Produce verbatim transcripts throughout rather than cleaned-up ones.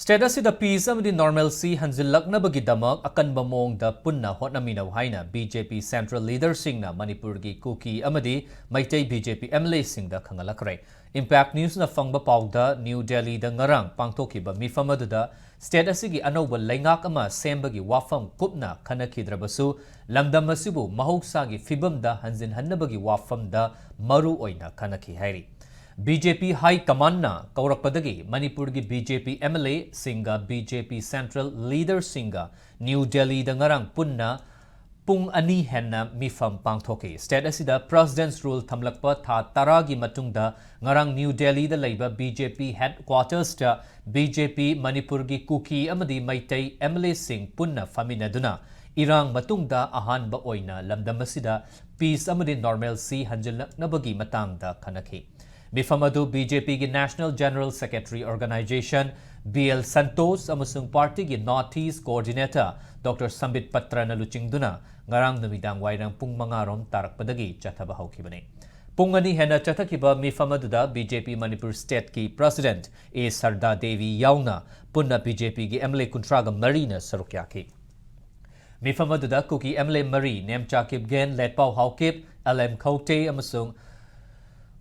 State ꯑꯁꯤꯗ peace ꯑꯃꯗꯤ normalcy ꯍꯟꯖꯤꯜꯂꯛꯅꯕꯒꯤꯗꯃꯛ ꯑꯀꯟꯕ ꯃꯑꯣꯡꯗ ꯄꯨꯟꯅ ꯍꯣꯠꯅꯃꯤꯟꯅꯧ ꯍꯥꯏꯅ BJP central leaderꯁꯤꯡꯅ ꯃꯅꯤꯄꯨꯔꯒꯤ ꯀꯨꯀꯤ ꯑꯃꯗꯤ ꯃꯩꯇꯩ BJP MLAꯁꯤꯡꯗ ꯈꯪꯍꯜꯂꯛꯈ꯭ꯔꯦ꯫ Impact Newsꯅ ꯐꯪꯕ ꯄꯥꯎꯗ, ꯅ꯭ꯌꯨ ꯗꯦꯜꯂꯤꯗ ꯉꯔꯥꯡ ꯄꯥꯡꯊꯣꯛꯈꯤꯕ ꯃꯤꯐꯝ ꯑꯗꯨꯗ state ꯑꯁꯤꯒꯤ ꯑꯅꯧꯕ ꯂꯩꯉꯥꯛ ꯑꯃ ꯁꯦꯝꯕꯒꯤ ꯋꯥꯐꯝ ꯀꯨꯞꯅ ꯈꯟꯅꯈꯤꯗ꯭ꯔꯕꯁꯨ, ꯂꯝꯗꯝ ꯑꯁꯤꯕꯨ ꯃꯍꯧꯁꯥꯒꯤ ꯐꯤꯕꯝꯗ ꯍꯟꯖꯤꯟꯍꯟꯅꯕꯒꯤ ꯋꯥꯐꯝꯗ ꯃꯔꯨ ꯑꯣꯏꯅ ꯈꯟꯅꯈꯤ ꯍꯥꯏꯔꯤ꯫ BJP high commandꯅ ꯀꯧꯔꯛꯄꯗꯒꯤ ꯃꯅꯤꯄꯨꯔꯒꯤ BJP MLAꯁꯤꯡꯒ BJP central leaderꯁꯤꯡꯒ ꯅ꯭ꯌꯨ ꯗꯦꯜꯂꯤꯗ ꯉꯔꯥꯡ ꯄꯨꯟꯅ ꯄꯨꯡ ꯑꯅꯤ ꯍꯦꯟꯅ ꯃꯤꯐꯝ ꯄꯥꯡꯊꯣꯛꯈꯤ꯫ State ꯑꯁꯤꯗ President's Rule ꯊꯝꯂꯛꯄ ꯊꯥ ꯇꯔꯥꯒꯤ ꯃꯇꯨꯡꯗ ꯉꯔꯥꯡ ꯅ꯭ꯌꯨ ꯗꯦꯜꯂꯤꯗ ꯂꯩꯕ BJP headquartersꯇ BJP ꯃꯅꯤꯄꯨꯔꯒꯤ ꯀꯨꯀꯤ ꯑꯃꯗꯤ ꯃꯩꯇꯩ MLAꯁꯤꯡ ꯄꯨꯟꯅ ꯐꯝꯃꯤꯟꯅꯗꯨꯅ ꯏꯔꯥꯡ ꯃꯇꯨꯡꯗ ꯑꯍꯥꯟꯕ ꯑꯣꯏꯅ ꯂꯝꯗꯝ ꯑꯁꯤꯗ peace ꯑꯃꯗꯤ normalcy ꯍꯟꯖꯤꯜꯂꯛꯅꯕꯒꯤ ꯃꯇꯥꯡꯗ ꯈꯟꯅꯈꯤ꯫ ꯃꯤꯐꯝ ꯑꯗꯨ BJPꯒꯤ National General Secretary Organization, BL Santosh ꯑꯃꯁꯨꯡ partyꯒꯤ North East Coordinator Doctor ꯁꯝꯕꯤꯠ ꯄꯇ꯭ꯔꯅ ꯂꯨꯆꯤꯡꯗꯨꯅ ꯉꯔꯥꯡ ꯅꯨꯃꯤꯗꯥꯡ ꯋꯥꯏꯔꯝ ꯄꯨꯡ ꯃꯉꯥ ꯔꯣꯝ ꯇꯥꯔꯛꯄꯗꯒꯤ ꯆꯠꯊꯕ ꯍꯧꯈꯤꯕꯅꯤ꯫ ꯄꯨꯡ ꯑꯅꯤ ꯍꯦꯟꯅ ꯆꯠꯊꯈꯤꯕ ꯃꯤꯐꯝ ꯑꯗꯨꯗ BJP ꯃꯅꯤꯄꯨꯔ stateꯀꯤ President ꯑꯦ ꯁꯔꯗꯥ ꯗꯦꯕꯤ ꯌꯥꯎꯅ ꯄꯨꯟꯅ BJPꯒꯤ MLA ꯀꯨꯟꯊ꯭ꯔꯥꯒ ꯃꯔꯤꯅ ꯁꯔꯨꯛ ꯌꯥꯈꯤ꯫ ꯃꯤꯐꯝ ꯑꯗꯨꯗ ꯀꯨꯀꯤ MLA ꯃꯔꯤ, ꯅꯦꯝꯆꯥ ꯀꯤꯞꯒꯦꯟ, ꯂꯦꯠꯄꯥꯎ ꯍꯥꯎꯀꯤꯞ, ꯑꯦꯜ ꯑꯦꯝ ꯈꯧꯇꯦ ꯑꯃꯁꯨꯡ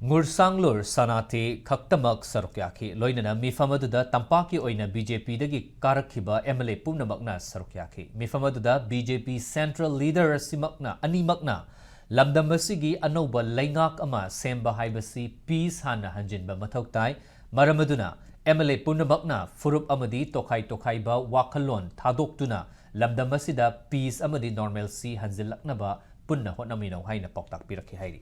ꯉꯨꯔꯁꯥꯡꯂꯨꯔ ꯁꯅꯥꯇꯦ ꯈꯛꯇꯃꯛ ꯁꯔꯨꯛ ꯌꯥꯈꯤ꯫ ꯂꯣꯏꯅꯅ ꯃꯤꯐꯝ ꯑꯗꯨꯗ ꯇꯝꯄꯥꯛꯀꯤ ꯑꯣꯏꯅ BJPꯗꯒꯤ ꯀꯥꯔꯛꯈꯤꯕ MLA ꯄꯨꯝꯅꯃꯛꯅ ꯁꯔꯨꯛ ꯌꯥꯈꯤ꯫ ꯃꯤꯐꯝ ꯑꯗꯨꯗ BJP central leader ꯑꯁꯤꯃꯛꯅ, ꯑꯅꯤꯃꯛꯅ ꯂꯝꯗꯝ ꯑꯁꯤꯒꯤ ꯑꯅꯧꯕ ꯂꯩꯉꯥꯛ ꯑꯃ ꯁꯦꯝꯕ ꯍꯥꯏꯕꯁꯤ peace ꯍꯥꯟꯅ ꯍꯟꯖꯤꯟꯕ ꯃꯊꯧ ꯇꯥꯏ꯫ ꯃꯔꯝ ꯑꯗꯨꯅ MLA ꯄꯨꯝꯅꯃꯛꯅ ꯐꯨꯔꯨꯞ ꯑꯃꯗꯤ ꯇꯣꯈꯥꯏ ꯇꯣꯈꯥꯏꯕ ꯋꯥꯈꯜꯂꯣꯟ ꯊꯥꯗꯣꯛꯇꯨꯅ ꯂꯝꯗꯝ ꯑꯁꯤꯗ peace ꯑꯃꯗꯤ normalcy ꯍꯟꯖꯤꯜꯂꯛꯅꯕ ꯄꯨꯟꯅ ꯍꯣꯠꯅꯃꯤꯟꯅꯧ ꯍꯥꯏꯅ ꯄꯥꯎꯇꯥꯛ ꯄꯤꯔꯛꯈꯤ ꯍꯥꯏꯔꯤ꯫